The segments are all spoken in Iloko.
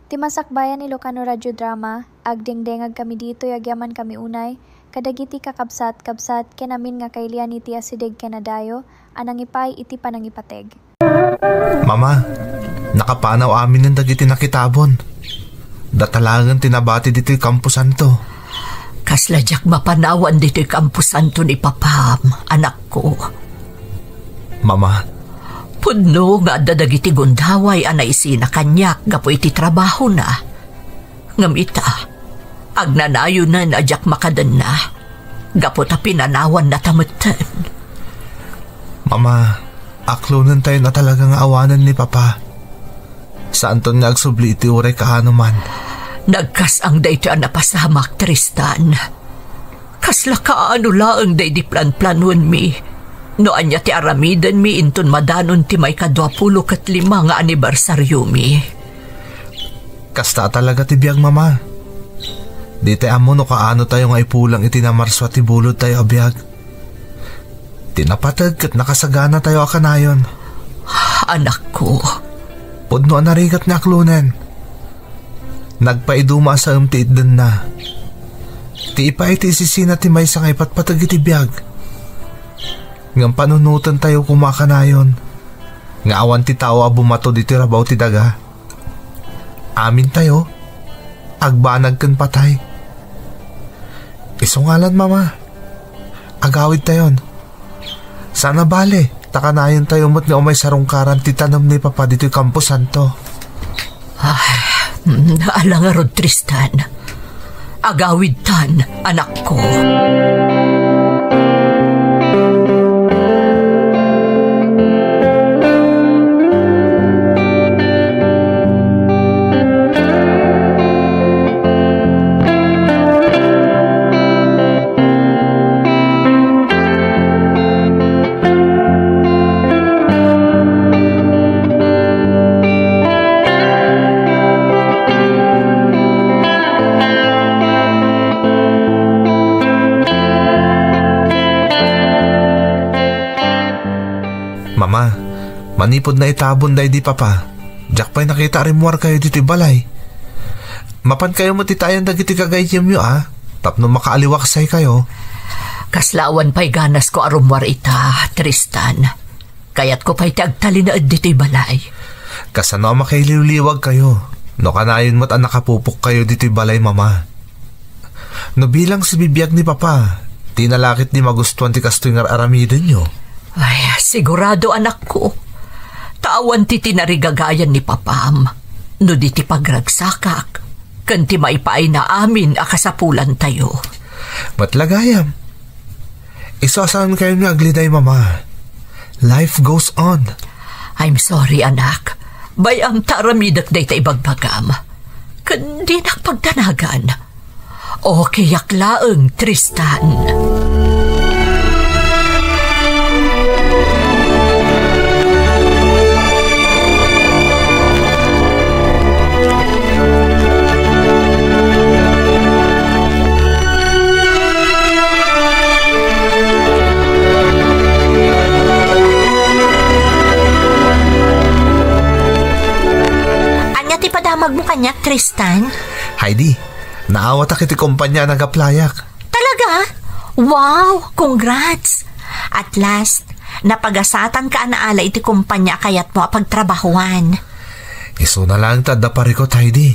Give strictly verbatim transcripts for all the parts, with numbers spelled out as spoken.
Ti masakbayan Ilocano Radio Drama, agdengdengag kami ditoy agyamankami unay kadagiti kakabsat-kabsat ken amin nga kailian iti asideg ken adayo a nangipaay iti panangipateg. Mama, nakapanaw aminen dagiti nakitabon. Data laengen ti nabati ditoy kamposanto. Kasla diak mapanawan ditoy kamposanto ni papam, anakko. Mama. Pudno nga adda dagiti gundaway a naisina kaniak gapu iti trabahona. Ngem ita, agnanayonen a diak makadenna, gapu ta pinanawannata metten. Mama, aklonentayon a talaga nga awanen ni Papa. Saanton nga agsubli iti uray kaano man. Nagkas-ang daytoy a napasamak, Tristan. Kasla kaano laeng daydi planplanuenmi no ania ti aramidenmi inton madanon ti maikadua pulo ket lima nga anibersariomi. Kasta a talaga ti biag, Mama. Ditay ammo no kaano tayo nga ipulang iti namarsua ti bulodtayo a biag. Ti napateg ket nakasaganatayo a kanayon. Anakko. Pudno a narigat nga aklonen. Nagpaiduma a saem ti itdenna. Ti ipaay ti isisina ti maysa nga ipatpateg iti biag. Ngem panunotentayo koma a kanayon nga awan ti tao a bumato ditoy rabaw ti daga. Amintayo, agbanag ken patay. Isu ngalan, Mama. Agawidtayon. Saan a bale, ta kanayontayo met nga umay sarungkaran ti tanem ni Papa ditoy kamposanto. Ah, mm, ala ngarud, Tristan. Agawidtan, anakko. Mama, manipud naitabon daydi Papa, diak pay nakita a rimmuarkayo ditoy balay. Mapankayo met ita ayan dagiti gagayyemyo, a, tapno makaaliwaksaykayo. Kasla awan pay ganasko a rummuar ita, Tristan. Kayatko pay ti agtalinaed ditoy balay. Kasano a makailiwliwagkayo no kanayon met a nakapupokkayo ditoy balay, Mama? No bilang sibibiag ni Papa, dina la ketdi magustuan ti kastoy nga ar-aramidenyo. Ay, sigurado, anakko. Ta awan ti tinarigagayan ni Papam no di ti pagragsakak ken ti maipaayna amin a kasapulantayo. Met la gayam. Isu a saankayon nga agliday, Mama. Life goes on. I'm sorry, anak. Bay-am ta aramidek dayta ibagbagam. Ken dinak pagdanagan. Okayak laeng, Tristan. Ania ti padamagmo kaniak, Tristan? Heidi, naawatak iti kompania a nag-applyak. Talaga? Wow! Congrats! At last, napagasatanka a naala iti kompania a kayatmo a pagtrabahuan. Isuna laeng ta adda parikut, Heidi.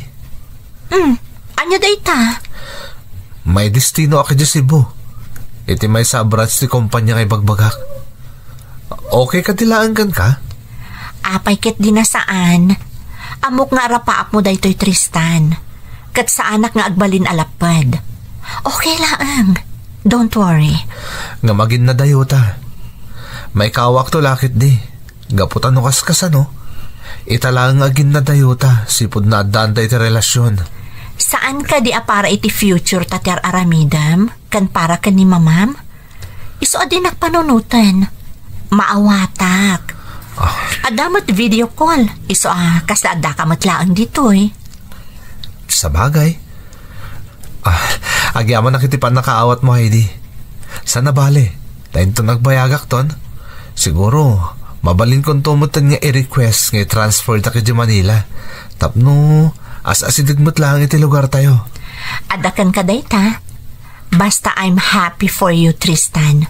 Hmm, ania dayta? Maidestinoak idiay Cebu. Iti maysa a branch ti kompania nga ibagbagak. Okay kadi laeng kenka? Apay ketdi a saan. Ammok nga arapaapmo daytoy, Tristan. Ket saanak nga agbalin a lapped. Okay laeng. Don't worry. Ngem aginnadayota. Maikawakto la ketdi. Gapu ta no kaskasano, ita laeng nga aginnadayota, sipud naaddaanta iti relasion. Saan kadi a para iti future ta ti ar-aramidem, ken para ken ni mamam? Isu a dinak panunoten. Maawatak. Ah. Adda met video call. Isu a, kasla addaka met laeng ditoy. Sabagay. Ah, agyamanak iti pannakaawatmo, Heidi. Saan a bale, ta inton agbayagakton, siguro, mabalinkonto metten nga i-request nga i-transferdak idiay Manila. Tapno, As-asideg met laeng iti lugartayo. Adda kenka dayta. Basta I'm happy for you, Tristan.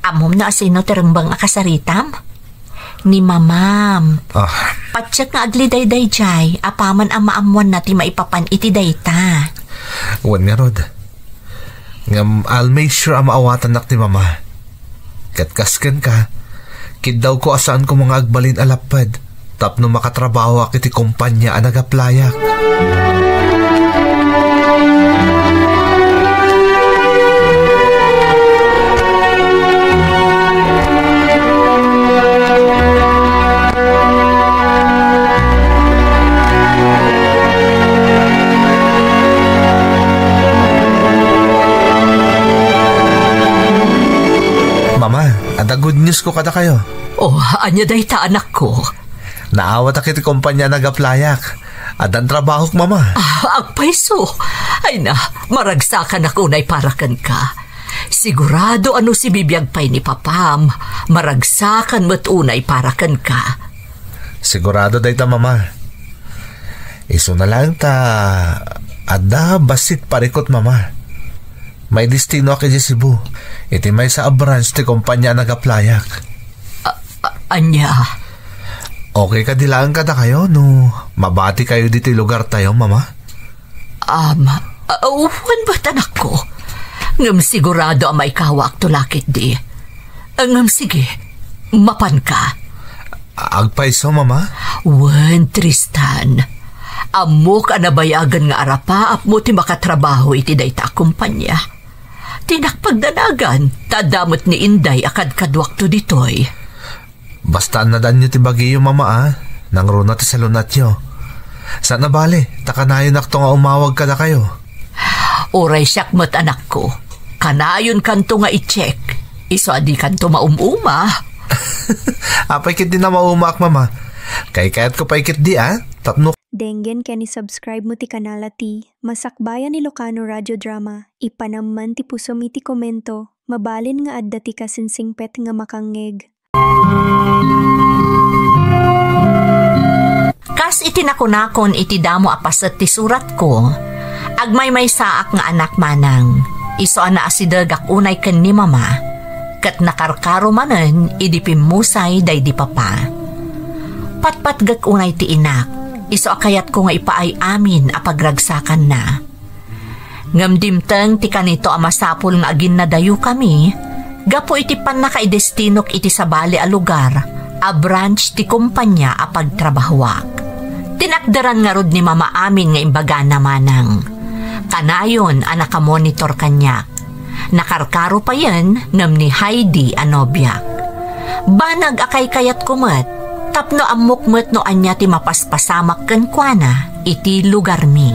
Ammom no asino ti rumbeng a kasaritam? Ni mamam. Ah. Patiek nga agliday daydiay, apaman a maammoanna ti maipapan iti dayta. Wen ngarud, ngem I'll make sure a maawatannak ni mama. Ket kas kenka, kiddawko a saan koma nga agbalin a lapped tapno makatrabahoak iti kompania a nagaplayak. Mama, adda good news ko kadakayo. Oh, ania dayta, anakko? Naawatak iti kompania a nagaplayak. Addan trabahok, Mama. Ah, agpayso. Ay na, maragsakanak unay para kenka. Sigurado a no sibibiag pay ni Papam, maragsakan met unay para kenka. Sigurado dayta, Mama. Isuna laeng ta adda bassit parikut, Mama. Maidestinoak idiay Cebu, iti maysa a branch ti kompania a nagaplayak. A-, a-, ania? Okay kadi laeng kadakayo no mabatikayo ditoy lugartayo, Mama? Um, a-, wen met, anakko. Ngem sigurado a maikawaakto la ketdi. Ngem sige, mapanka. Agpayso, Mama? Wen, Tristan. Ammok a nabayagen nga arapaapmo ti makatrabaho iti dayta a kompania. Dinak pagdanagan, ta adda met ni Inday a kadkaduakto ditoy. Basta annadaanyo ti bagiyo, Mama, a. Nangruna ti salunatyo. Saan a bale, ta kanayonakto nga umawag kadakayo. Uray siak met, anakko. Kanayonkanto nga i-check. Isu a dikanto maum-uma. Apay ketdi a maumaak, Mama? Kaykayatko pay ketdi, a. Tapno Denggen ken i-subscribe mo ti kanal a ti Masakbayan Ilocano Radio Drama. Ipanam man ti pusom iti komento. Mabalin nga adda ti kasinsingpet nga makangngeg. Kas iti nakunakon iti damo a paset ti suratko, agmaymaysaak nga anak manang, isu a naasidegak unay ken ni Mama, ket nakarkaro manen idi pimmusay daydi Papa. Patpatgek unay ti inak, isu a kayatko nga ipaay amin a pagragsakanna. Ngem dimteng ti kanito a masapul nga aginnadayokami gapu iti pannakaidestinok iti sabali a lugar a branch ti kompania a pagtrabahoak. Tinakderan ngarud ni Mama amin nga imbagana manang. Kanayon a nakamonitor kaniak. Nakarkaro payen ngem ni Heidi a nobiak. Banag a kaykayatko met tapno ammok met no ania ti mapaspasamak kenkuana iti lugarmi.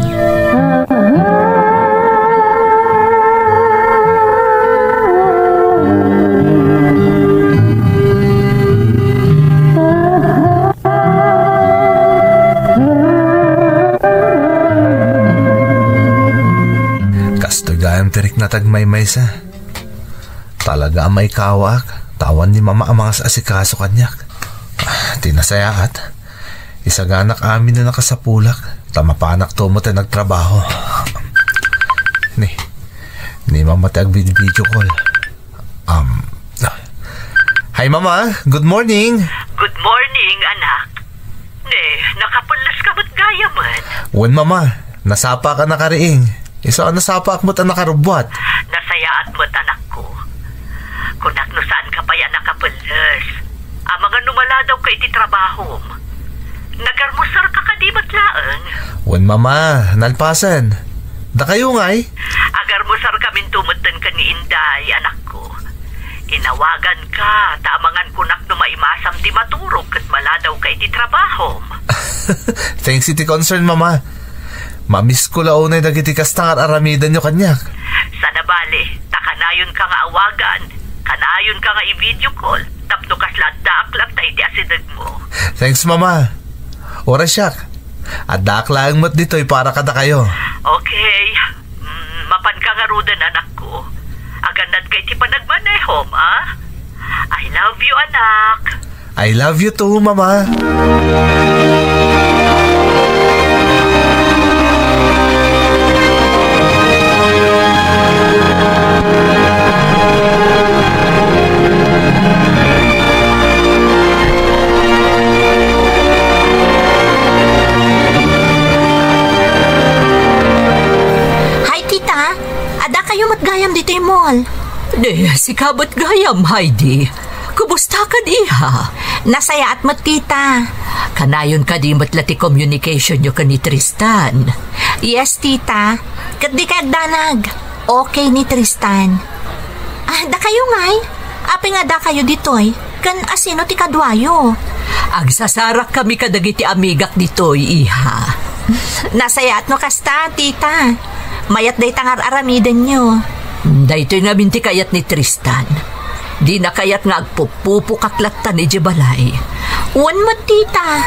Kastoy gayam ti rikna ti agmaymaysa. Talaga a maikawaak, ta awan ni Mama a mangas-asikaso kaniak. Ah, ti nasayaat, isaganak amin a nakasapulak, ta mapanakto met a nagtrabaho. Ni, ni Mama ti agvideo call. Um, hi, Mama. Good morning. Good morning, anak. Ne, nakapelles ka met gayamen. Wen, Mama. Nasapaak a nakariing. Isu a nasapaak met a nakarubbuat. Nasayaat met, anakko. Kunak no saan ka pay a nakapelles. Amangan no maladaw ka iti trabahom. Nagarmusar ka kadi met laeng? Wen, Mama. Nalpasen. Dakayo ngay? Agarmusar kaminto metten ken ni Inday, anakko. Inawagan ka, ta amangan kunak no maimasam ti maturog ket maladaw ka iti trabahom. Thanks iti concern, Mama. Mamiss ko la unay dagiti kasta nga ar-aramidenyo kaniak. Sana bale, ta kanayon ka nga awagan, kanayon ka nga i-video call, tapno kasla addaak latta iti asidegmo. Thanks, Mama. Uray siak. Addaak laeng met ditoy para kadakayo. Okay. Mm, mapanka ngaruden, anakko. Agannad ka iti panagmanehom, a? I love you, anak. I love you too, Mama. Gayam ditoy mall. Di, sika met gayam, Heidi. Kumusta kad, iha? Nasayaat met, tita. Kanayon kadi met la ti communication yo ken ni Tristan? Yes, tita. Ket di kay agdanag. Okay ni Tristan. Ah, dakayo ngay? Apay nga dakayo ditoy? Ken asino ti kaduayo? Agsasarak kami kadagiti amigak ditoy, iha. Nasayaat no kasta, tita. Mayat dayta nga ar-aramidenyo. Daytoy ngamin ti kayat ni Tristan. Dina kayat nga agpupupokak latta idiay balay. Wen met, tita.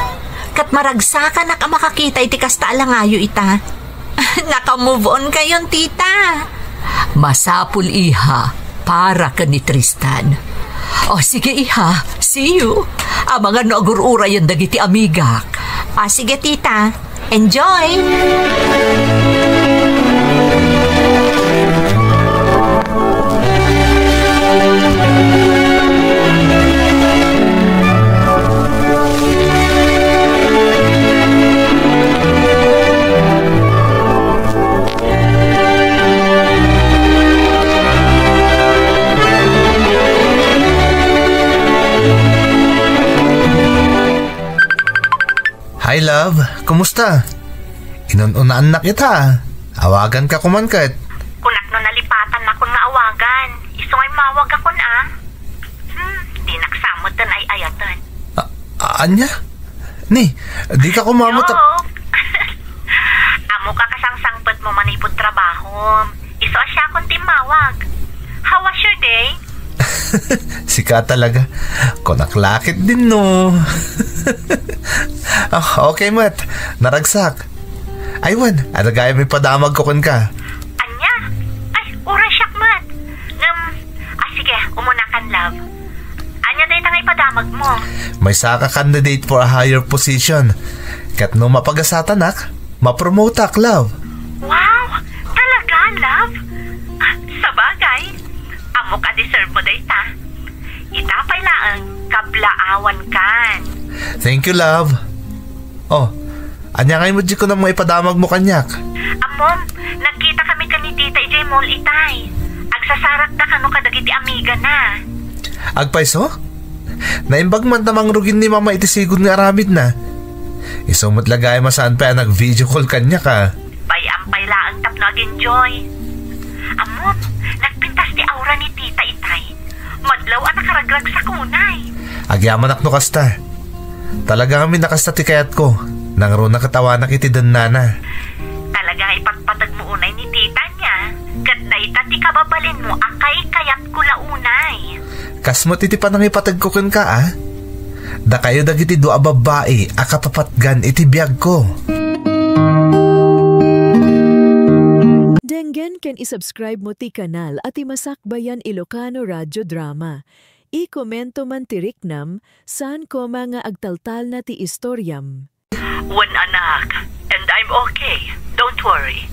Ket maragsakanak a makakita iti kasta a langayo ita. Naka-move on kayon, tita. Masapul, iha, para ken ni Tristan. O, sige, iha. See you. Amangan no agur-urayen dagiti amigak. Ah, sige, tita. Enjoy! Hi, love. Kumusta? Inun-unaannak ita. Awaganka koma ket. Kunak no nalipatannakon nga awagan. Isu nga immawagakon, a. Hmm, dinak sa metten ay-ayaten. A-, ania? Ni, dika koma met a- Yo. Ammoka kasangsangpetmo manipud trabahom. Isu a siakon ti immawag. How was your day? Sika talaga. Kunak la ketdin no. Ah, okay met. Naragsak. Ay wen, adda gayam ipadamagko kenka. Ania? Ay, uray siak met. Ngem, ah, sige, umunakan, love. Ania dayta nga ipadamagmo? Maysaka candidate for a higher position. Ket no mapagasatanak, mapromoteak, love. Wow! Talaga, love? Ah, sabagay, ammok a deserve mo dayta. Ita pay laeng, kablaawankan. Thank you, love. Oh, ania ngay met di kunam nga ipadamagmo kaniak? Ammom, nagkitakami ken ni tita idiay mall itay. Agsasarakda kano kadagiti amigana. Agpayso? Naimbag man ta mangrugin ni Mama iti sigud nga aramidna. Isu met la gayam a saan pay a nag-video call kaniak, a. Bay-am pay laeng tapno ag-enjoy. Ammom, nagpintas ti aura ni tita itay. Madlaw a nakaragragsak unay. Agyamanak no kasta. Talaga ngamin a kasta ti kayatko. Nangruna ket awanak iti dennana. Talaga nga ipatpategmo unay ni tita nia, ket dayta ti kababalinmo a kaykayatko la unay. Kas met iti panangipategko kenka, a. Dakayo dagiti dua a babbai a kapapatgan iti biagko. Denggen ken isubscribe mo ti kanal a ti Masakbayan Ilocano Radio Drama. Ikomento man ti riknam, saan koma nga agtaltalna ti istoriam. Wen, anak, and I'm okay. Don't worry.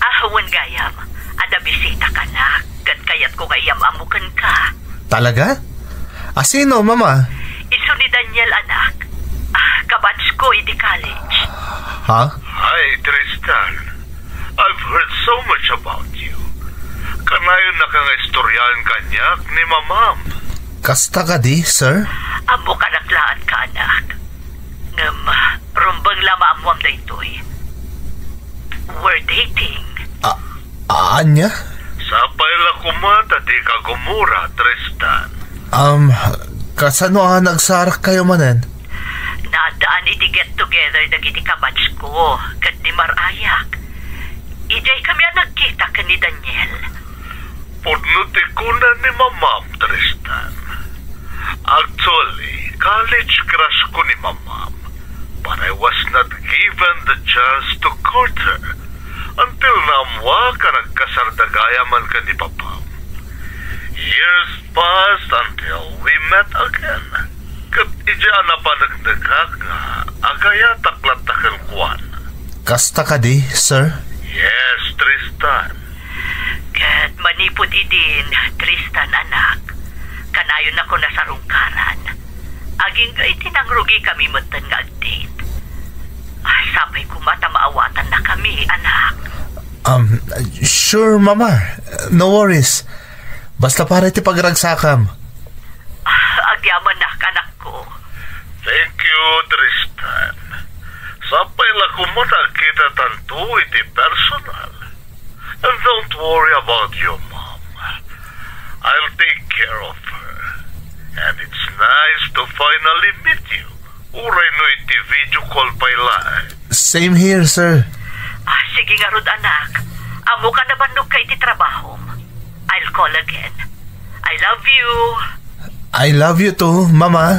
Ah, wen gayam, adda bisitak, anak, ket kayatko nga iyam-ammo kenka. Talaga? A sino, Mama? Isu ni Daniel, anak. Ah, kabatchko iti college. Ha? Hi, Tristan. I've heard so much about you. Kanayonnaka nga istoryaen kaniak ni Mamam. Kasta kadi, sir? Ammokanak laeng, anak. Ngem, rumbeng la maammoam daytoy. We're dating. A-, ania? Sapay la koma ta dika gumura, Tristan. Um, kasano a nagsarakkayo manen? Naaddaan iti get-together dagiti kabatchko ket ni Mar-ayak. Idiay kami a nagkita ken ni Daniel. Pudno ti kuna ni Mamam, Tristan. Actually, college crush ko ni Mamam, but I was not given the chance to court her until naammoak a nagkasarda gayamen ken ni Papam. Years passed until we met again. Ket idiay a napaneknekak nga agayatak latta kenkuana. Kasta kadi, sir? Yes, Tristan. Ket manipud idin, Tristan, anak, kanayonnakon a sarungkaran. Agingga iti nangrugikami metten nga ag-date. Ah, sapay koma ta maawatannakami, anak. Um, sure, Mama. No worries. Basta para iti pagragsakam. Ah, agyamanak, anakko. Thank you, Tristan. Sapay la koma nga agkitatanto iti personal. And don't worry about your mom. I'll take care of her. And it's nice to finally meet you. Uray no iti video call pay laeng. Same here, sir. Ah, sige ngarud, anak. Ammok a nabannog ka iti trabahom. I'll call again. I love you. I love you too, Mama.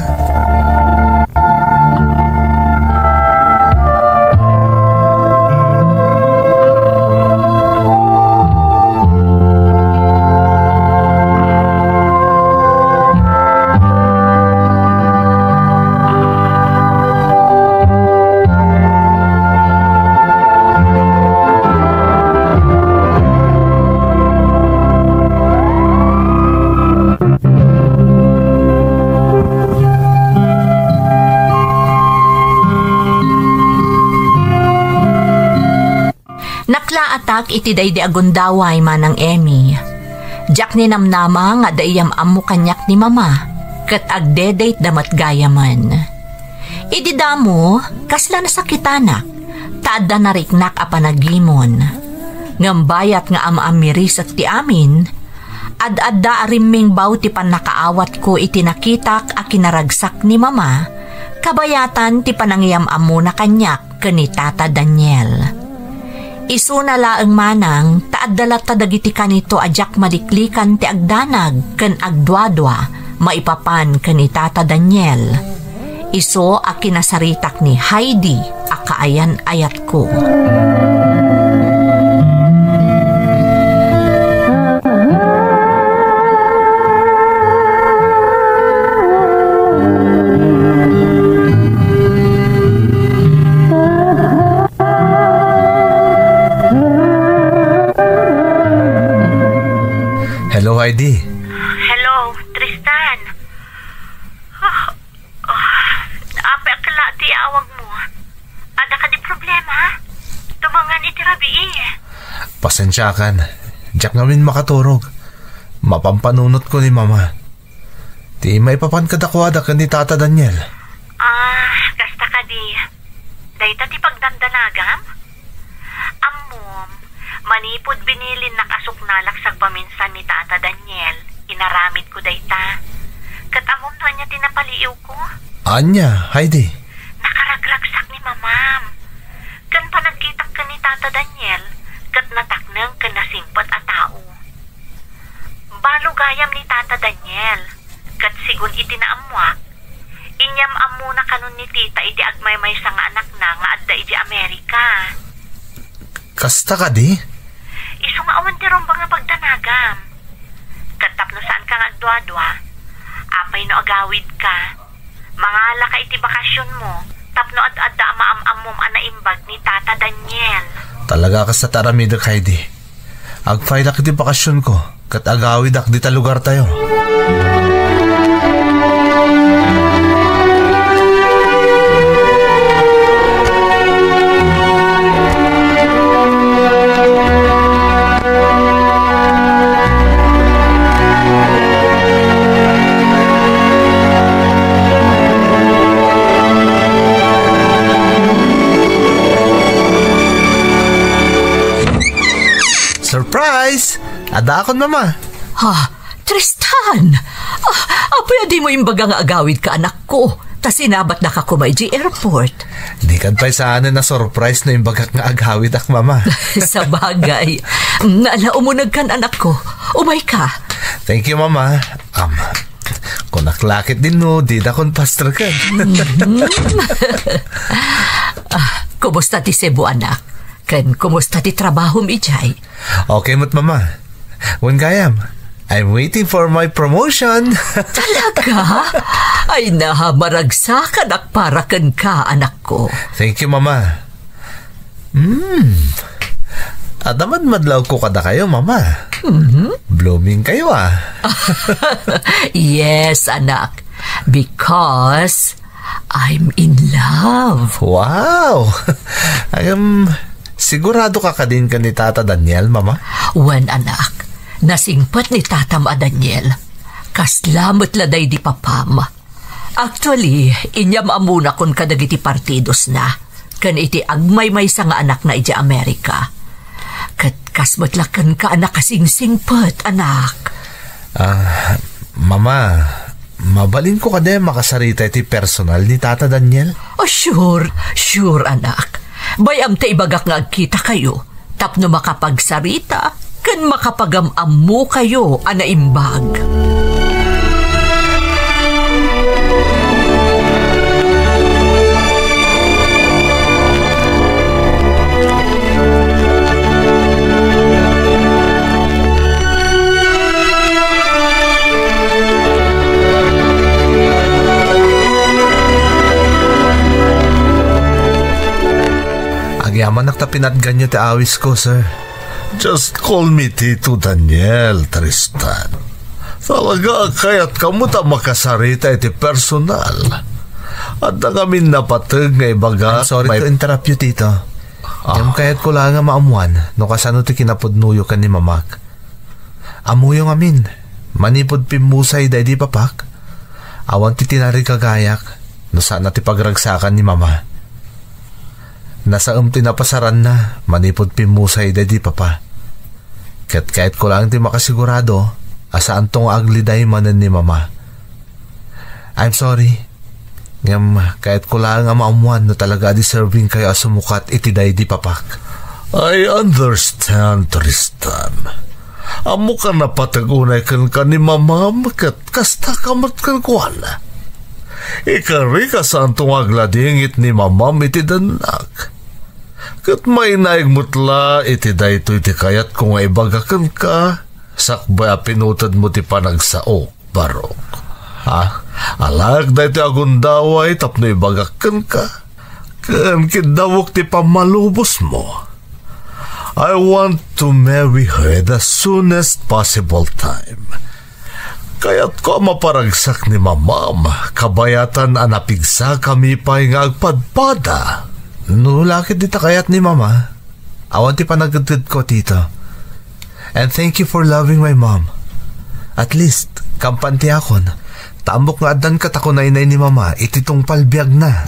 Naklaatak iti daydi a gundaway, Manang Emmy. Diak ninamnama nga adda iyam-ammo kaniak ni Mama, ket agdedate da met gayamen. Idi damo, kasla nasakitanak, ta adda nariknak a panagimon. Ngem bayat nga am-ammirisek ti amin, ad-adda a rimmingbaw ti pannakaawatko iti nakitak a kinaragsak ni Mama, kabayatan ti panangiyam-ammona kaniak ken ni Tata Daniel. Isuna laeng manang ta adda latta dagiti kanito a diak maliklikan ti agdanag ken agduadua maipapan ken ni Tata Daniel. Isu a kinasaritak ni Heidi a kaayan-ayatko. Hello, Heidi. Hello, Tristan. Ah, ah, apay a kella ti awagmo? Adda kadi problema? Tumangan iti rabii. Pasensiakan. Diak ngamin makaturog. Mapampanunotko ni Mama. Ti maipapan kadakuada ken ni Tata Daniel. Ah, kasta kadi. Dayta ti pagdandanagam? Ammom, manipud binilinnak a suknalak sagpaminsan ni Tata Daniel, inaramidko dayta. Ket ammom no ania ti napaliiwko? Ania, Heidi? Nakaragragsak ni Mamam. Ken panagkitak ken ni Tata Daniel, ket natakneng ken nasimpet a tao. Balo gayam ni Tata Daniel, ket sigun iti naammuak, inyam-ammona kanon ni Tita iti agmaymaysa nga anakna nga adda idiay Amerika. Kasta kadi? Isu nga awan ti rumbeng a pagdanagam. Ket tapno saanka nga agduadua, apay no agawidka? Mangalaka iti bakasionmo tapno ad-adda a maam-ammom a naimbag ni Tata Daniel. Talaga a kasta ti aramidek, Heidi. Agfaylak iti bakasionko ket agawidak dita lugartayo. Surprise! Addaakon, Mama. Ha? Tristan! Ah, apay a dimo imbaga nga agawidka, anakko? Ta sinabatnaka koma idiay airport. Dika pay saanen a surprise no imbagak nga agawidak, Mama. Sabagay. Nga ala, umunegkan, anakko. Umayka. Thank you, Mama. Um, kunak la ketdin no didakon pasterken. Ah, kumusta ti Cebu, anak? Ken kumusta ti trabahom idiay? Okay met, Mama. Wen gayam, I'm waiting for my promotion. Talaga? Ay, naha, maragsakanak para kenka, anakko. Thank you, Mama. Hmm. Adda madmadlawko kadakayo, Mama. Mhm. Blooming kayo, ah. Yes, anak. Because I'm in love. Wow! I am Sigurado ka kadin ken ni Tata Daniel, Mama? Wen, anak. Nasingpet ni tatam a Daniel. Kasla met la daydi papam. Actually, inyam-ammonakon kadagiti partidosna, ken iti agmaymaysa nga anakna idiay Amerika. Ket kas met la kenka a nakasingsingpet, anak. Ah, Mama, mabalinko kadi a makasarita iti personal ni Tata Daniel? Oh, sure, sure, anak. Bay-am ta ibagak nga agkitakayo tapno makapagsarita ken makapagam-ammokayo a naimbag. Agyamanak ta pinatganyo ti awisko, sir. Just call me Tito Daniel, Tristan. Talaga, kayatka met a makasarita iti personal. Adda ngamin napateg nga ibagak. I'm sorry to interrupt you, Tito. Ah. Ngem kayatko laeng a maammoan no kasano ti kinapudnoyo ken ni Mamak. Ammoyo ngamin, manipud pimmusay daydi Papak, awan ti tinarigagayak no saan a ti pagragsakan ni Mama. Nasaem ti napasaranna manipud pimmusay daydi Papa. Ket kayatko laeng ti makasigurado a saanto nga agliday manen ni Mama. I'm sorry. Ngem kayatko laeng a maammoan no talaga a deserving kayo a sumukat iti daydi Papak. I understand, Tristan. Ammok a napateg unay kenka ni Mamam ket kasta ka met kenkuana. Ikarik a saanto nga agladingit ni Mamam iti dennak. Ket mainaig met la iti daytoy ti kayatko nga ibaga kenka sakbay a pinutedmo ti panagsaok. Barok. Ha? Alaek daytoy a gundaway tapno ibagak kenka. Ken kiddawek ti pammalubosmo. I want to marry her the soonest possible time. Kayatko a maparagsak ni Mamam, kabayatan a napigsakami pay nga agpadpada. No la ket dita kayat ni Mama, awan ti panagtedtedko, Tito. And thank you for loving my mom. At least, kampantiakon, ta ammok nga addan katakunaynay ni Mama iti tungpal biagna.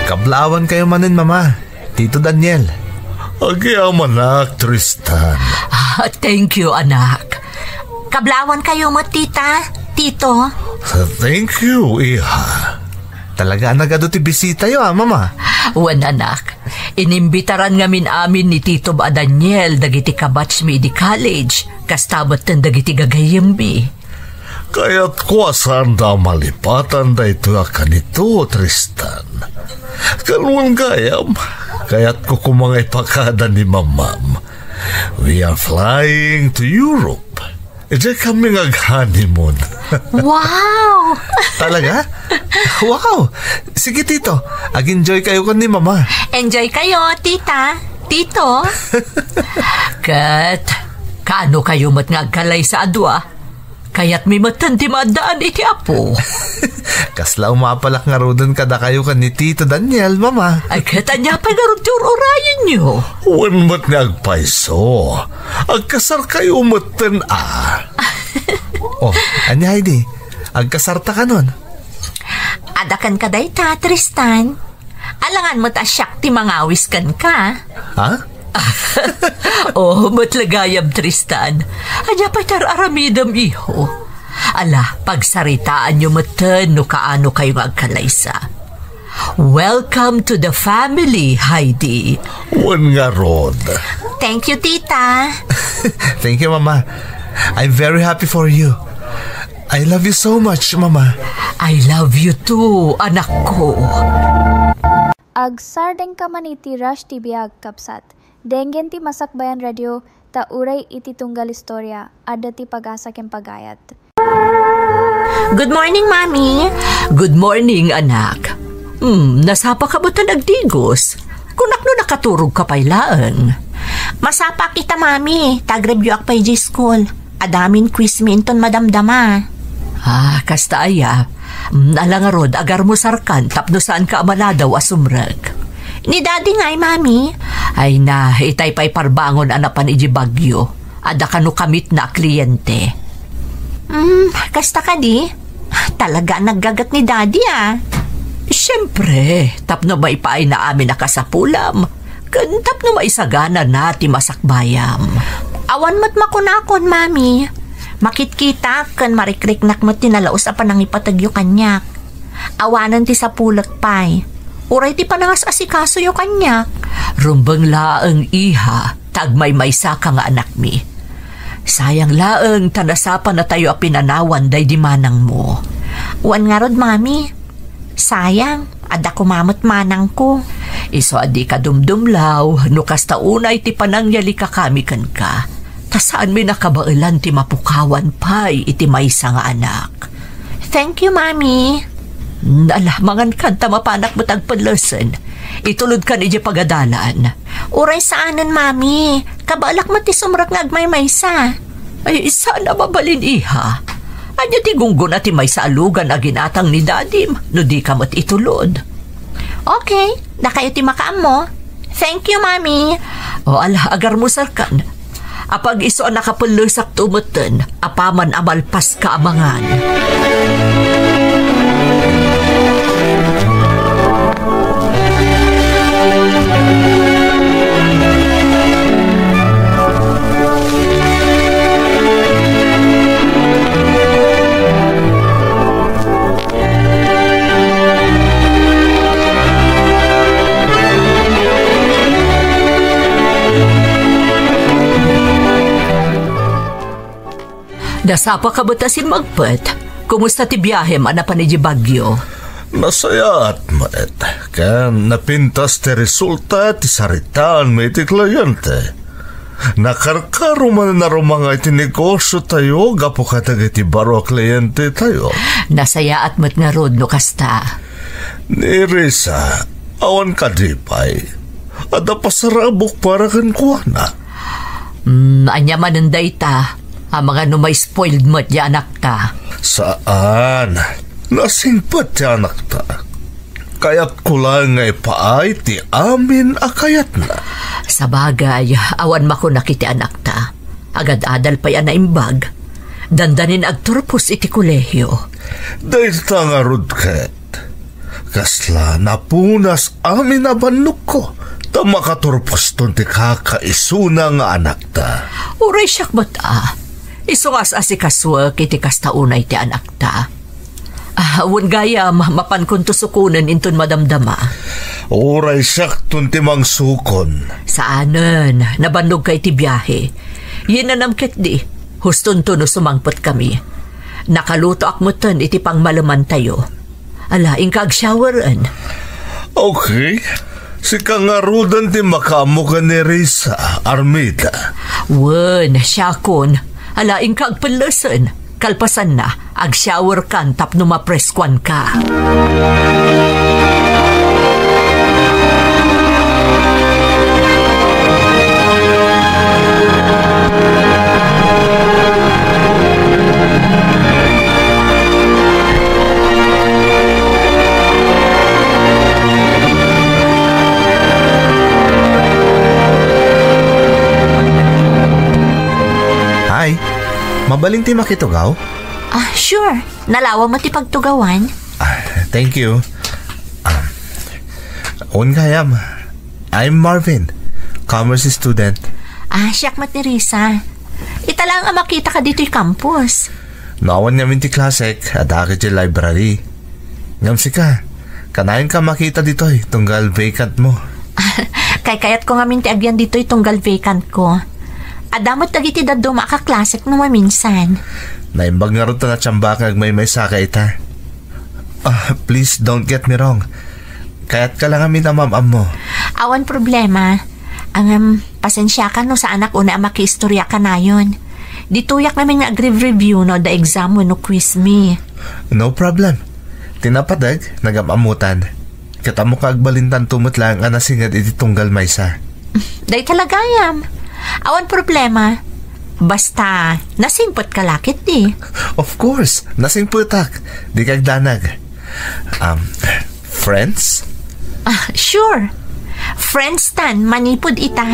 Kablaawankayo manen, Mama. Tito Daniel. Agyamanak, Tristan. Ah, thank you, anak. Kablaawankayo met, tita, tito. Thank you, iha. Talaga a nagadu ti bisitayo, a, Mama? Wen, anak. Inimbitaran ngamin amin ni Tito a Daniel dagiti kabatchmi idi college, kasta met ken dagiti gagayyemmi. Kayatko a saanda a malipatan daytoy a kanito, Tristan. Ken wen gayam, kayatko koma nga ipakada ni Mamam. We are flying to Europe. Idiay kami nga ag-honeymoon. Wow! Talaga? Wow! Sige, Tito. Ag-enjoy kayo ken ni Mama. Enjoy kayo, Tita, Tito. Ket, kaano kayo met nga agkalaysa a dua? Kayatmi metten ti maaddaan iti Apo. Kasla umapalak ngaruden kadakayo ken ni Tito Daniel, Mama. Ay, ket ania pay ngarud ti ur-urayenyo? Wen met nga agpayso. Agkasarkayo metten a. Oh, ania, Heidi? Agkasarta kanon? Adda kenka dayta, Tristan. Alangan met a siak ti mangawis kenka. Ha? Oh, met la gayam, Tristan. Ania pay ti ar-aramidem, iho? Ala, pagsaritaanyo metten no kaano kayo nga agkalaysa. Welcome to the family, Heidi. Wen ngarud. Thank you, Tita. Thank you, Mama. I'm very happy for you. I love you so much, Mama. I love you too, anak ko. Agsardengka man iti Rush T V, agkabsat. Denggen ti Masakbayan Radio, ta uray iti tunggal istorya, adda ti pag-asa ken pagayat. Good morning, Mami. Good morning, anak. Hmm, nasapa ka ba ta nagdigos? Kunak no nakaturog ka pay laeng. Masapak ita, Mami. Tag-review ak pay di school. Adamin quiz mi inton madamdama. Ah, kasta aya. Mm, ala ngarud, agarmusarkan tapno saanka a maladaw a sumrek. Ni Daddy ngay, Mami? Ay na, itay pay parbangon a napan iti bagyo. Adda kano kamitna a kliyente. Hmm, kasta kadi? Talaga a naggagat ni Daddy, ah. Siyempre, tapno maipaayna amin a kasapulam, ken tapno maisaganana ti masakbayam. Awan met makunakon, Mami. Makitkitak ken marikriknak met ti nalaus a panangipategyo kaniak. Awanen ti sapulek pay. Uray ti panangas-asikasoyo kaniak. Rumbeng laeng, iha, ta agmaymaysaka nga anakmi. Sayang laeng ta nasapanatayo a pinanawan daydi manangmo. Wen ngarud, Mami. Sayang, adda koma met manangko. Isu a dika dumdumlaw no kasta unay ti panangyalikakami kenka. Ta saanmi nakabaelan ti mapukawan pay iti maysa nga anak. Thank you, Mami. Ala, mangankan ta mapanak met agpellesen. Itulodkan idiay pagadalan. Uray saanen, Mami. Kabaelak met ti sumrek nga agmaymaysa. Ay, saan a mabalin, iha. Ania ti gunggona ti maysa a lugan a ginatang ni Dadim no dika met itulod? Okay, dakayo ti makaammo. Thank you, Mami. O, ala, agarmusarkan. Apag-isu a nakapellesakto metten, apaman a malpaska a mangan. Nasapa ka met a simmagpet? Kumusta ti biahem a napan idiay Baguio? Nasayaat met, ken napintas ti resulta ti saritaanmi iti kliente. Nakarkaro manen a rumangay ti negosiotayo gapu kadagiti baro a klientetayo. Nasayaat met ngarud no kasta. Ni Risa, awan kadi pay. Adda pasarabok para kenkuana. Hmm, ania manen dayta? Amangan no ma-spoiled met ti anakta. Saan. Nasingpet ti anakta. Kayatko laeng nga ipaay ti amin a kayatna. Sabagay, awan makunak iti anakta. Agad-adal pay a naimbag. Dandanin agturpos iti kolehio. Dayta ngarud ket. Kasla napunas amin a bannogko, ta makaturposton ti kakaisuna nga anakta. Uray siak met a. Isu nga as-asikasuek iti kasta unay ti anakta. Ah, wen gayam, mapankonto sukonen inton madamdama. Uray siakton ti mangsukon. Saanen, nabannogka iti biahe. Yinanam ketdi, hustonto no sumangpetkami. Nakalutoak metten iti pangmalemantayo. Ala, inka agshower-en. Okay. Sika ngaruden ti makaammo ken ni Risa, Armida. Wen, siakon. Ala, inka agpellesen. Kalpasanna, agshowerkan tapno mapreskuanka. Hi. Mabalin ti makitugaw? Ah, sure. Nalawa met ti pagtugawan. Ah, thank you. Um, wen gayam, I'm Marvin. Commerce student. Ah, siak met ni Risa. Ita laeng a makitaka ditoy campus. No awan ngamin ti klasek, adda ka idiay library. Ngem sika, kanayon ka makita ditoy tunggal vacant mo. Kaykayatko ngamin ti agyan ditoy tunggal vacant ko. Adda met dagiti dadduma a kaklasek no maminsan. Naimbag ngarud ta natsambaak nga agmaymaysa ka ita. Ah, please don't get me wrong. Kayatka lang amin a maam-ammo. Awan problema. Ngem, pasensiaka no saanak unay a makiistorya kanayon. Ditoyak ngamin nga agrev-review no adda exam wenno quiz mi. No problem. Ti napateg, nagam-ammotan. Ket ammok nga agbalintanto met laeng a nasinged iti tunggal maysa. Dayta la gayam. Awan problema. Basta, nasingpetka la ketdi. Of course, nasingpetak. Dika agdanag. Um, friends? Ah, sure. Friends tan manipud ita.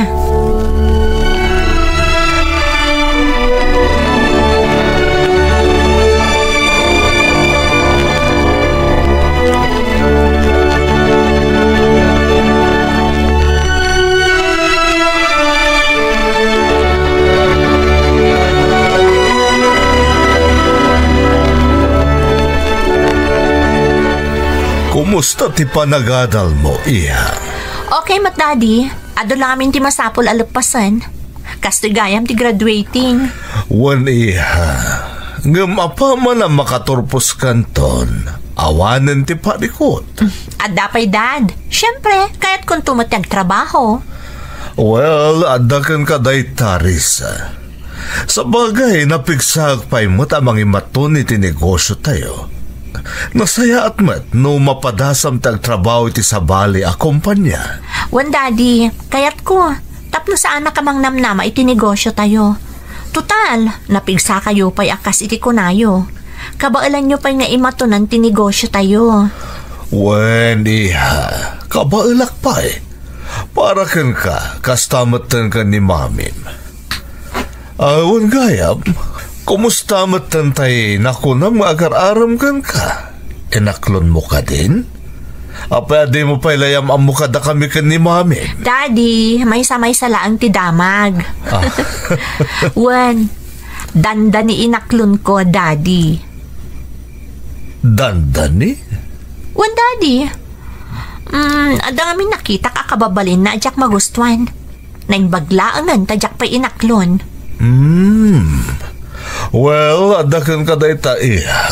Kumusta ti panagadalmo, iha? Okay met, Daddy. Adu lang amin ti masapul a leppasen. Kastoy gayam ti graduating. Wen, iha. Ngem apaman a makaturposkanton, awanen ti parikut. Adda pay, Dad. Siempre, kayatkonto met ti agtrabaho. Well, adda kenka dayta, Risa. Sabagay, napigsaak pay met a mangimaton iti negosiotayo. Nasayaat met no mapadasam ti agtrabaho iti sabali a kompania. Wen, Daddy, kayatko. Tapno saanak a mangnamnama iti negosiotayo. Total, napigsakayo pay a kas iti kunayo. Kabaelanyo pay nga imatonan ti negosiotayo. Wen, iha, kabaelak pay. Para kenka, kasta metten ken ni Mamim. Awan gayam, kumusta metten tay nakunam nga agar-arem kenka? Inaklonmo kadin? Apay a dimo pay layam-ammo kadakami ken ni Mami? Daddy, maysa-maysa laeng ti damag. Ah. Wen, dandani inaklonko, Daddy. Dandani? Wen, Daddy. Mm, adda ngamin nakitak a kababalinna a diak magustuan. Naimbag laengen ta diak pay inaklon. Hmm. Well, adda kenka dayta, iha.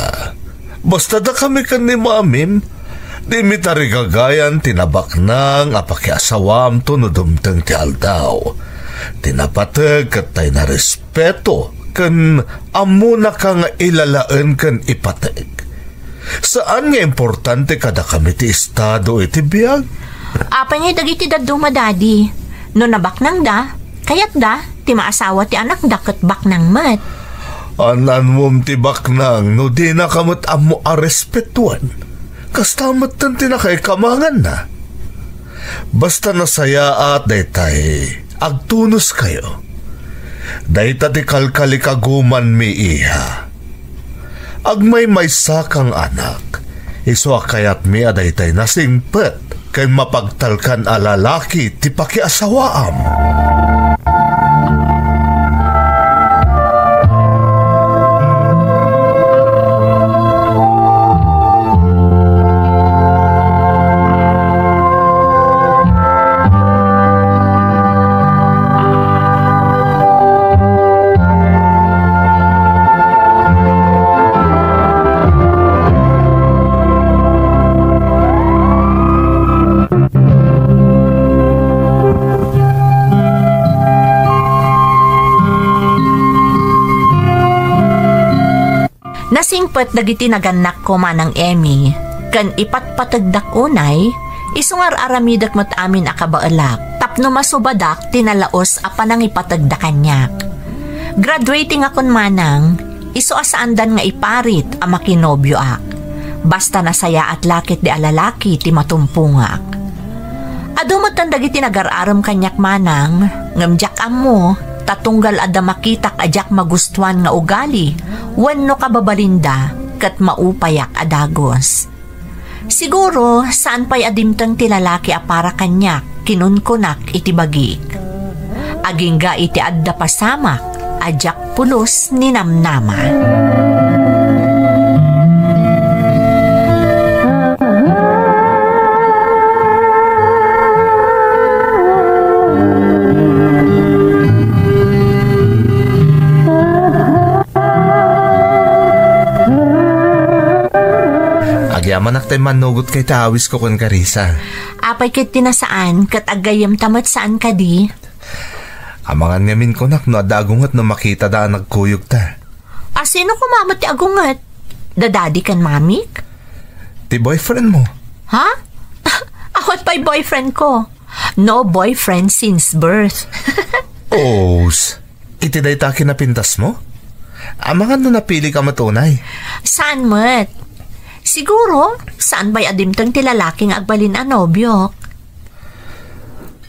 Basta dakami ken ni Mamim, dimi tarigagayan ti nabaknang a pakiasawaamto no dumteng ti aldaw. Ti napateg ket tay narespeto ken ammonaka nga ilalaen ken ipateg. Saan nga importante kadakami ti estado iti biag? Apay ngay dagiti dadduma, Daddy? No nabaknangda, kayatda, ti maasawa ti anakda ket baknang met. An-anmom ti baknang no dinaka met ammo a respetuan. Kasta metten ti nakaikamanganna. Basta nasayaat daytay, agtunoskayo. Dayta ti kalkalikagumanmi, iha. Agmaymaysa kang anak, isu a kayatmi a daytay nasingpet ken mapagtalkan a lalaki ti pakiasawaam. Nasingpet dagiti nagannakko, Manang Emmy, ken ipatpategdak unay, isu nga ar-aramidek met amin a kabaelak tapno masubadak ti nalaus a panangipategda kaniak. Graduatingakon, Manang, isu a saandan nga iparit a makinobioak. Basta nasayaat la ketdi a lalaki ti matumpongak. Adu metten dagiti nagar-arem kaniak, Manang, ngem diak ammo, ta tunggal adda makitak a diak magustuan nga ugali wenno kababalinda, ket maupayak a dagus. Siguro, saan pay a dimteng ti lalaki a para kaniak, kinunkunak iti bagik. agingga iti adda pasamak a diak pulos ninamnama. Agyamanak ta immannugotka iti awisko kenka, Risa. Apay ket ti nasaan, ket aggayyemta met saan kadi? Amangan ngamin kunak no adda agunget no makitada a nagkuyogta. A, sino koma met ti agunget? Da daddy ken mamik? Ti boyfriend mo. Ha? Awan pay boyfriend ko. No boyfriend since birth. Os, iti dayta kinapintas mo? Amangan no napili ka met unay. Saan met? Siguro, saan pay a dimteng ti lalaki nga agbalin a nobiok?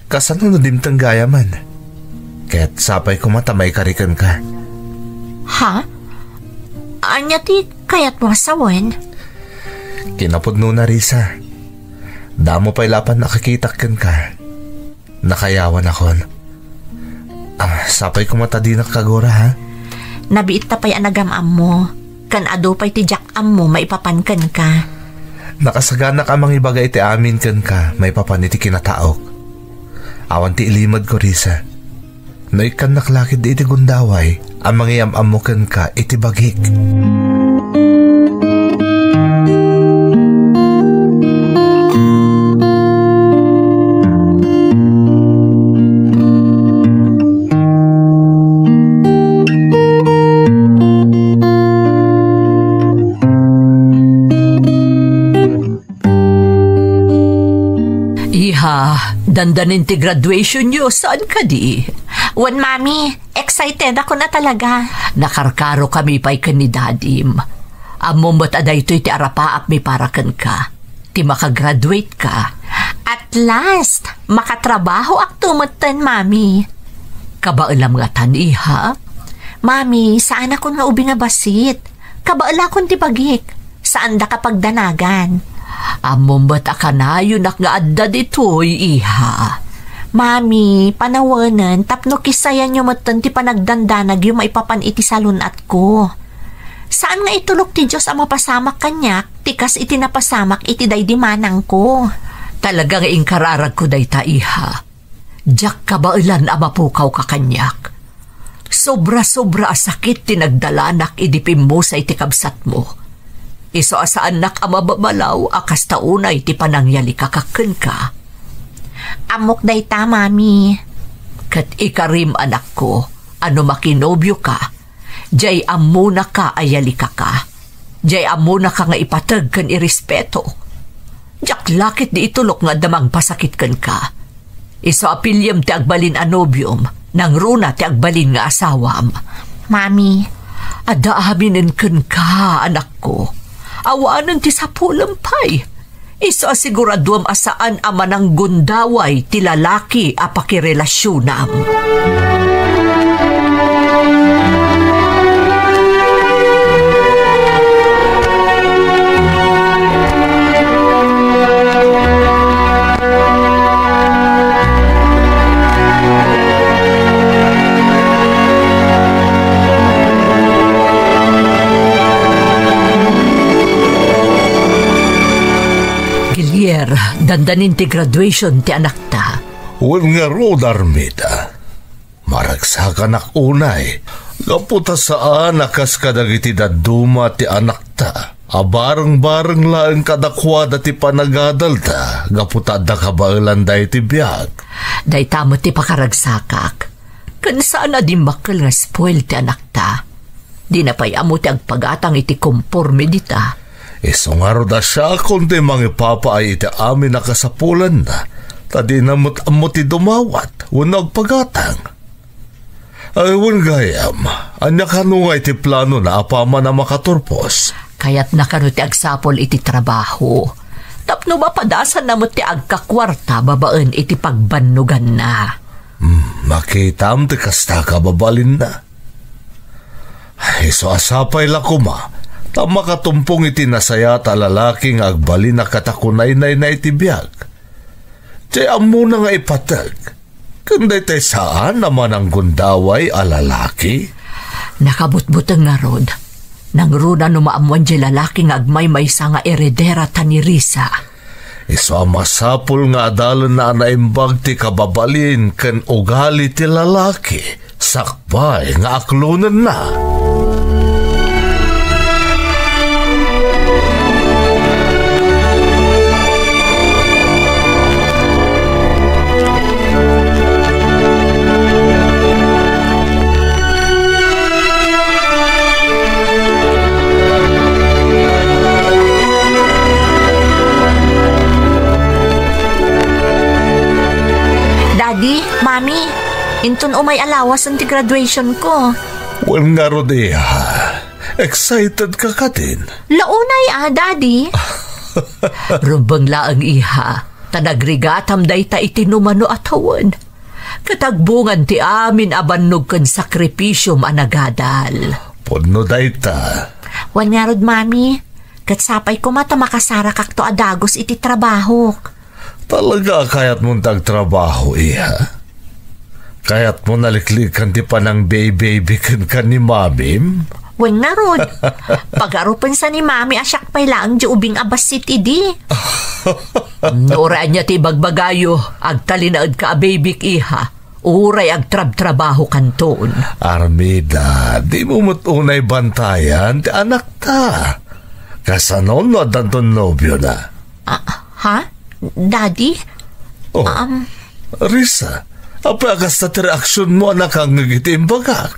Kasano no dimteng gayam? Ket sapay koma ta maikari kenka. Ha? Ania ti kayatmo a sawen? Kinapudnona, Risa. Damo pay lapan nakakitak kenka. Nakayawanakon. Ah, sapay koma ta dinak kagura, ha? Nabiitta pay a nagam-ammo, ken adu pay ti diak ammo maipapan kenka. Nakasaganak a mangibaga iti amin kenka maipapan iti kinataok. Awan ti ilimedko, Risa. No ikkannak la ketdi iti gundaway a mangiyam-ammo kenka iti bagik. Iha, dandanin ti graduationyo, saan kadi? Wen, Mami, excited ako na talaga. Nakarkarokami pay ken ni Dadim. Ammom met a daytoy ti arapaapmi para kenka. Ti makagraduate ka. At last, makatrabahoakto metten, Mami. Kabaelam ngatan, iha? Mami, saanakon nga ubing a bassit. Kabaelakon ti bagik. Saandaka pagdanagan. Ammom met a kanayonak nga adda ditoy, iha. Mami, panawenen tapno kisayanyo metten ti panagdandanagyo maipapan iti salun-atko. Saan nga itulok ti Dios a mapasamak kaniak ti kas iti napasamak iti daydi manangko. Talaga nga inkararagko dayta, iha. Diak kabaelan a mapukawka kaniak. Sobra-sobra a sakit ti nagdalanak idi pimmusay ti kabsatmo. Isu a saannak a mababalaw a kasta unay ti panangyalikakak kenka. Ammok dayta, Mami. Ket ikarim, anakko, a no makinobioka, diay ammonaka a yalikaka. Diay ammonaka nga ipateg ken irespeto. Diak la ketdi itulok nga adda mangpasakit kenka. Isu a piliem ti agbalin a nobiom, nangruna ti agbalin nga asawam. Mami. Adda aminen kenka, anakko. Awanen ti sapulem pay. Isu a siguraduam a saan a mananggundaway ti lalaki a pakirelasionam. Gilier, dandanin ti graduation ti anakta. Wen ngarud, Armida, maragsakanak unay, gapu ta saan a kas kadagiti dadduma ti anakta a bareng-bareng laeng kadakuada ti panagadalda gapu ta adda kabaelanda iti biag. Dayta met ti pakaragsakak. Ken saan a dimmakkel nga spoil ti anakta. Dina pay ammo ti agpagatang iti komporme dita. Isu ngarud a siakon ti mangipapaay iti amin a kasapulanna, ta dina met ammo ti dumawat wenno agpagatang. Ay, wen gayam, ania kano nga iti planona apaman a makaturpos? Kayatna kano ti agsapul iti trabaho tapno mapadasanna met ti agkakuarta babaen iti pagbannoganna. Hmm, makitam ti kasta kababalinna. Isu a sapay la koma ta makatumpong iti nasayaat a lalaki nga agbalin a katakunaynayna iti biag. Diay ammona nga ipateg. Ken daytay saan a mananggundaway a lalaki? Nakabutbuteng ngarud. Nangruna no maammoan diay lalaki nga agmaymaysa nga eredera ta ni Risa. Isu a masapul nga adalenna a naimbag ti kababalin ken ugali ti lalaki, sakbay nga aklonenna. Daddy, Mami, inton umay a lawasen ti graduation ko. Wen ngarud, iha. Excited ka kadin? Launay a, Daddy. Rumbeng laeng, iha, ta nagrigatam dayta iti numano a tawen. Ket agbungan ti amin a bannog ken sakripisiom a nagadal. Pudno dayta. Wen ngarud, Mami, ket sapay koma ta makasarakakto a dagus iti trabahok. Talaga a kayatmon ti agtrabaho, iha? Kayatmo naliklikan ti panangbaby kenka ni mamim? Wen ngarud, pagarupensa ni mami a siak pay laeng ti ubing a bassit idi. No uray ania ti ibagbagayo, agtalinaedka a babik, iha. Uray agtrabtrabahokanton. Armida, dimo met unay bantayan ti anakta. Kasano no addanton nobiona? Ah, ha? Daddy? Oh, Um, Risa, apay a kasta ti reaksionmo a nakangngeg iti imbagak?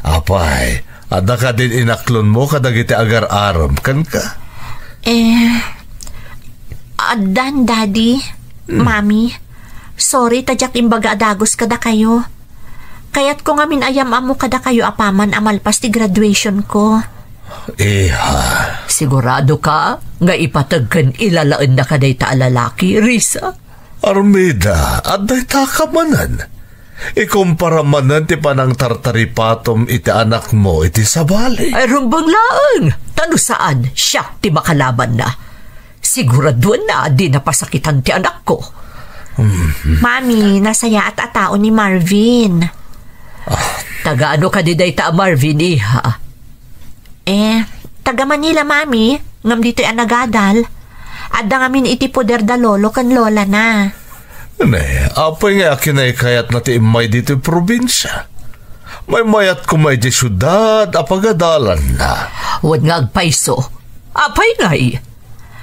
Apay, adda kadin inaklonmo kadagiti agar-arem kenka? Eh, addan, Daddy, Hmm. Mami. Sorry ta diak imbaga a dagus kadakayo. Kayatko ngamin a yam-ammo kadakayo apaman a malpas ti graduation ko. Iha. Sigurado ka nga ipateg ken ilalaennaka dayta a lalaki, Risa? Armida, adda itaka manen. Ikumpara manen ti panangtartaripatom iti anakmo iti sabali. Ay, rumbeng laeng! Ta no saan, siak ti makalabanna. Siguraduenna a dina pasakitan ti anakko. Mhm. Mami, nasayaat a tao ni Marvin. Ah. Taga ano kadi dayta a Marvin, iha? Eh, taga Manila, Mami. Ngem ditoy a nagadal. Adda ngamin iti poder da lolo ken lola na. Ne, apay nga akinaykayatna ti immay ditoy probinsia? Maymayat koma idiay siudad a pagadalanna. Wen nga agpayso. Apay ngay?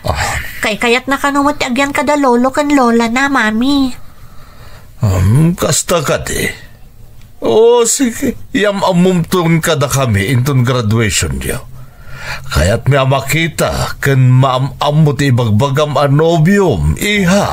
Ah. Kaykayatna kano met ti agyan kada lolo ken lola na, Mami. Um, kasta kadi. O, sige, yam-ammomton kadakami inton graduationyo. Kayatmi a makita ken maam-ammo ti ibagbagam a nobiom, iha.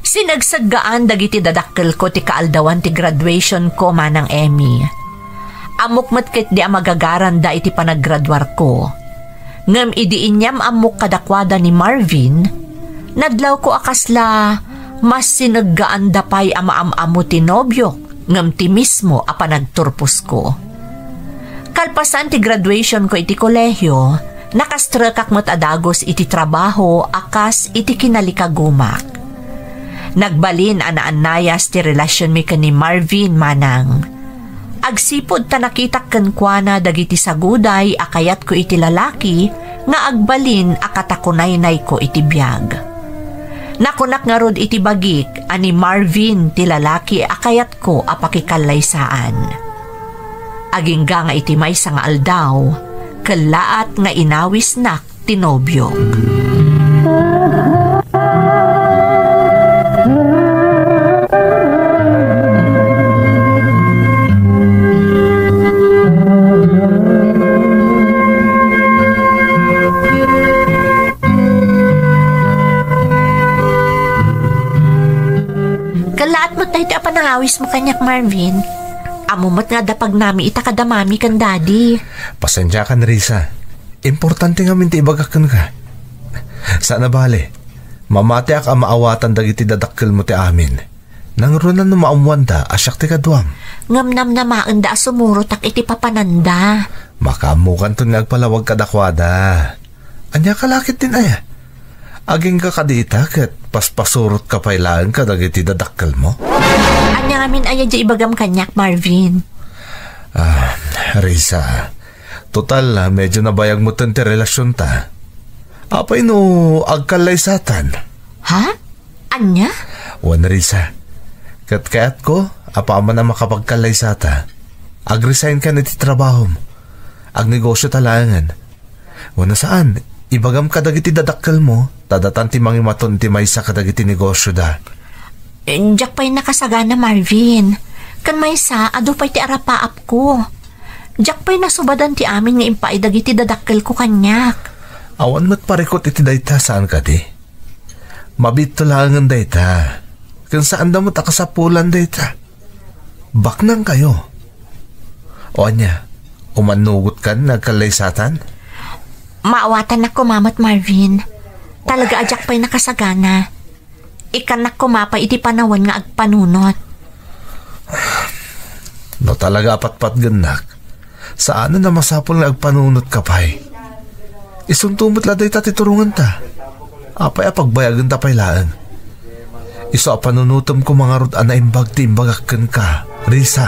Sinagsaggaan dagiti dadakkelko ti kaaldawan ti graduationko, Manang Emmy. Ammok met ketdi a magagaranda iti panaggraduarko. Ngem idi inyam-ammok kadakuada ni Marvin, nadlawko a kasla masineggaanda pay a maam-ammo ti nobiok ngem ti mismo a panagturposko. Kalpasan ti graduationko iti kolehio, nakastrekak met a dagus iti trabaho a kas iti kinalikagumak. Nagbalin a naannayas ti relasionmi ken ni Marvin, manang. Agsipud ta nakitak kenkuana dagiti saguday a kayatko iti lalaki nga agbalin a katakunaynayko iti biag. Nakunak ngarud iti bagik a ni Marvin ti lalaki a kayatko a pakikallaysaan. Agingga nga iti maysa nga aldaw, kellaat nga inawisnak ti nobiok. Laat met daytoy a panangawismo kaniak, Marvin. Ammom met nga adda pagnami ita kada mami ken daddy. Pasensiakan, Risa. Importante ngamin ti ibagak kenka. Saan a bale, mamatiak a maawatan dagiti dadakkelmo ti amin. Nangruna no maammoanda a siak ti kaduam. Ngem namnamaenda a sumurotak iti papananda. Makaammokanton nga agpalawag kadakuada. Ania ka la ketdin aya? Agingga kadi ita ket paspasurotka pay laeng kadagiti dadakkelmo? Ania ngamin aya diay ibagam kaniak, Marvin? Ah, Risa, total, ah, medyo nabayag metten ti relasionta. Apay no agkallaysatan? Ha? Ania? Wen, Risa, ket kayatko, apaman a makapagkallaysata, agresign kan iti trabahom. Agnegosyota laengen. Wenno saan, ibagam kadagiti dadakkelmo, ta datan ti mangimaton ti maysa kadagiti negosioda. Eh, diak pay nakasagana, Marvin. Ken maysa, adu pay ti arapaapko. Diak pay nasubadan ti amin nga impaay dagiti dadakkelko kaniak. Awan met parikut iti dayta, saan kadi? Mabiitto laengen dayta. Ken saanda met a kasapulan dayta. Baknangkayo. O ania, umannugotkan nga agkallaysatan? Maawatannak koma met, Marvin. Talaga a diak pay nakasagana. Ikkannak koma pay iti panawen nga agpanunot. No talaga a patpatgennak, saanen a masapul nga agpanunotka pay. Isunto met la dayta ti turongenta. Apay a pagbayagenta pay laeng? Isu a panunotem koma ngarud a naimbag ti imbagak kenka, Risa.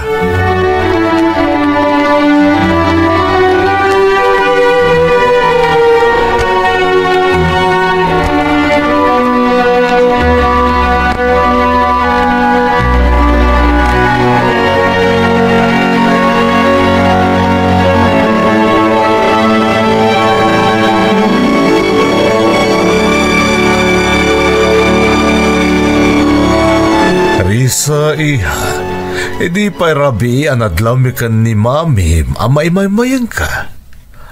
Risa, iha, idi pay rabii a nadlawmi ken ni Mamim a maimaymayengka,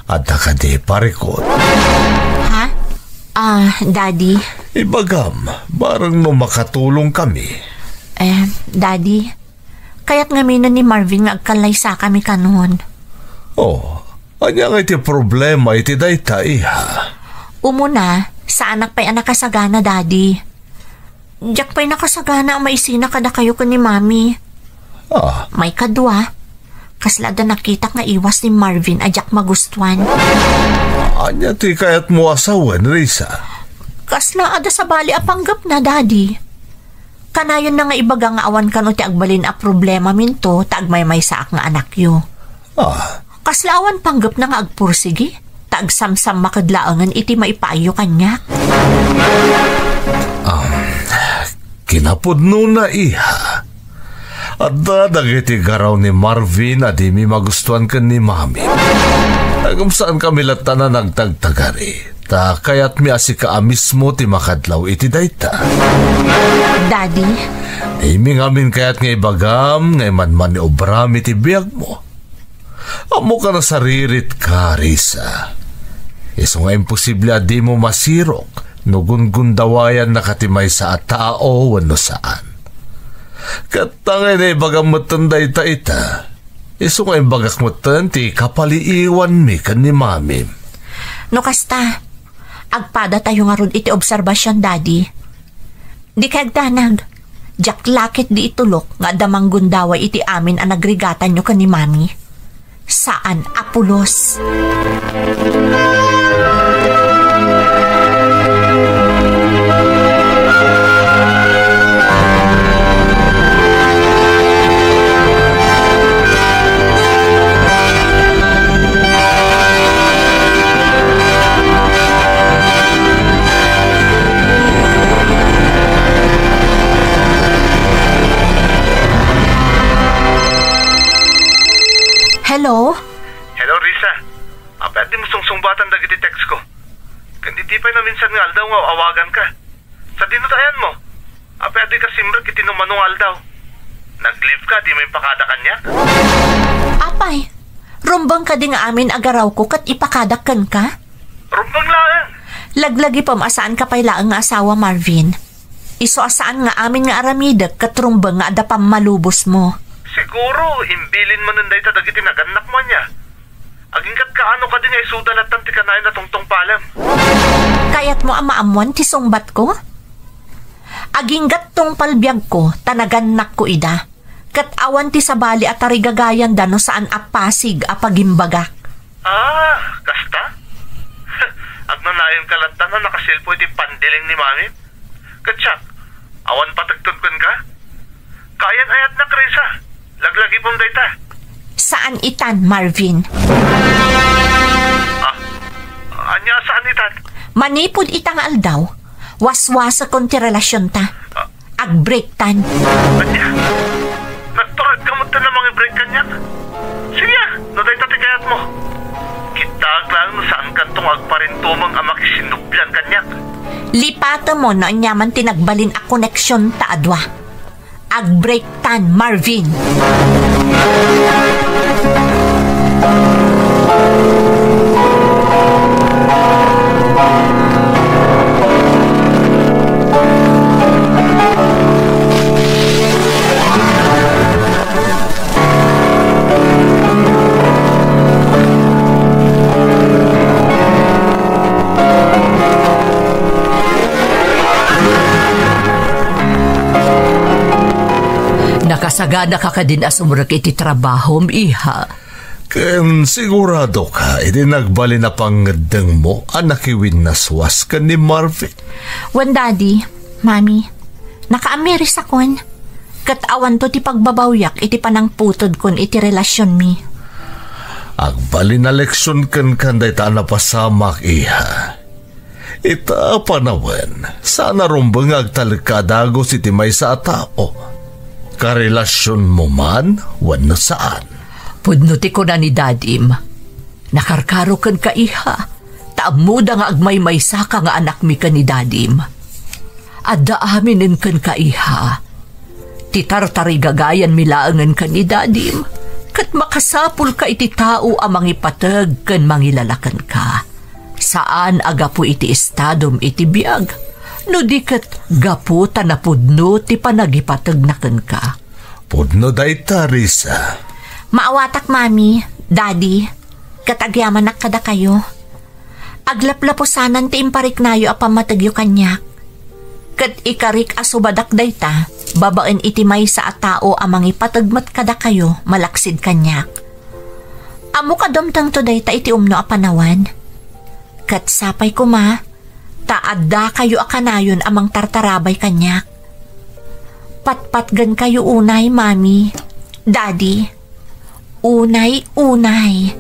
adda kadi parikut? Ha? Ah, Daddy. Ibagam, bareng no makatulongkami. Eh, Daddy, kayat ngaminen ni Marvin nga agkallaysakami kanon. Oh, ania ngay ti problema iti dayta, iha? Umuna, saanak pay a nakasagana, Daddy. Diak pay nakasagana a maisina kadakayo ken ni Mami. Ah. Maikadua, kasla adda nakitak nga iwas ni Marvin a diak magustuan. Ania ti kayatmo a sawen, Risa? Kasla adda sabali a panggepna, Daddy. Kanayon na nga ibaga nga awan kano ti agbalin a problemaminto ta agmaymaysaak nga anakyo. Ah. Kasla awan panggepna nga agpursigi, ta agsamsammaked laengen iti maipaayyo kaniak. Um, kinapudnona, iha. Adda dagiti garaw ni Marvin a dimi magustuan ken ni Mami. Ngem saankami latta a nagtagtagari, ta kayatmi a sika a mismo ti makadlaw iti dayta. Daddy? Daymi ngamin kayat nga ibagam nga imanmaniobrami ti biagmo. Ammok a nasaririt ka, Risa. Isu nga imposible a dimo masirok no gunggundawayannaka ti maysa a tao wenno saan. Ket ta nga naibagam metten dayta ita, isu nga imbagak metten ti kapaliiwanmi ken ni Mami. No kasta, agpadatayo ngarud iti obserbasion, Daddy. Dikay agdanag. Diak la ketdi itulok nga adda manggundaway iti amin a nagrigatanyo ken ni Mami. Saan a pulos. Hello? Hello, Risa. Apay a dimo sungsungbatan dagiti text ko? Ken idi pay naminsan nga aldaw nga awaganka. Sadino ta ayanmo? Apay a dika simrek iti numano nga aldaw? Nag-leave ka, dimo impakada kaniak? Apay, rumbeng kadi nga amin a garawko ket ipakadak kenka? Rumbeng laeng. Laglagipem a saanka pay laeng nga asawa, Marvin. Isu a saan nga amin nga aramidek ket rumbeng nga adda pammalubosmo. Siguro, imbilin manen dayta dagiti nagannakmo ania. Agingga't kaano kadi nga isuda lattan ti kanayon a tungtungpalem. Kayatmo a maammuan ti sungbatko? Agingga't tungpal biagko ta nagannakko ida. Ket awan ti sabali a tarigagayanda no saan a pasig a pagimbagak. Ah, kasta? Agnanayon ka lattan a nakasilpo iti pandiling ni Mami? Ket siak, awan pategton kenka? Kayan-ayatnak, Risa. Laglagipem dayta. Saan itan, Marvin. Ah, ania saan itan? Manipud ita nga aldaw, waswasekon ti relasionta. Ah. Agbreaktan. Ania? Nagtured ka met a mangibreak kaniak? Sige, no dayta ti kayatmo. Kitak laeng no saan kanto nga agparintumeng a makisinublian kaniak. Lipatemmo no aniaman ti nagbalin a koneksionta a dua. Agbreaktan, Marvin. Nakasaganaka kadin a sumrek iti trabahom, iha? Ken sigurado ka iti nagbalin a pangngeddengmo a nakiwinnaswas ken ni Marvin? Wen, Daddy, Mami, nakaamirisakon, ket awanto ti pagbabawiak iti panangputodkon iti relasionmi. Agbalin a leksion kenka dayta a napasamak, iha. Ita a panawen, saan a rumbeng nga agtalekka a dagus iti maysa a tao. Karelasionmo man wenno saan. Pudno ti kuna ni Dadim. Nakarkaro kenka, iha, ta ammoda nga agmaymaysaka nga anakmi ken ni Dadim. Adda aminen kenka, iha. Ti tartarigagayanmi laengen ken ni Dadim, ket makasapulka iti tao a mangipateg ken mangilala kenka. Saan a gapu iti estadom iti biag, no di ket gapu ta napudno ti panagipategna kenka. Pudno dayta, Risa. Maawatak, Mami, Daddy, ket agyamanak kadakayo. Aglaplapusanan ti impariknayo a pammategyo kaniak. Ket ikarik a subadak dayta babaen iti maysa a tao a mangipateg met kadakayo malaksid kaniak. Ammok a dumtengto dayta iti umno a panawen. Ket sapay koma, ta addakayo a kanayon a mangtartarabay kaniak. Patpatgenkayo unay, Mami, Daddy. Unay-unay.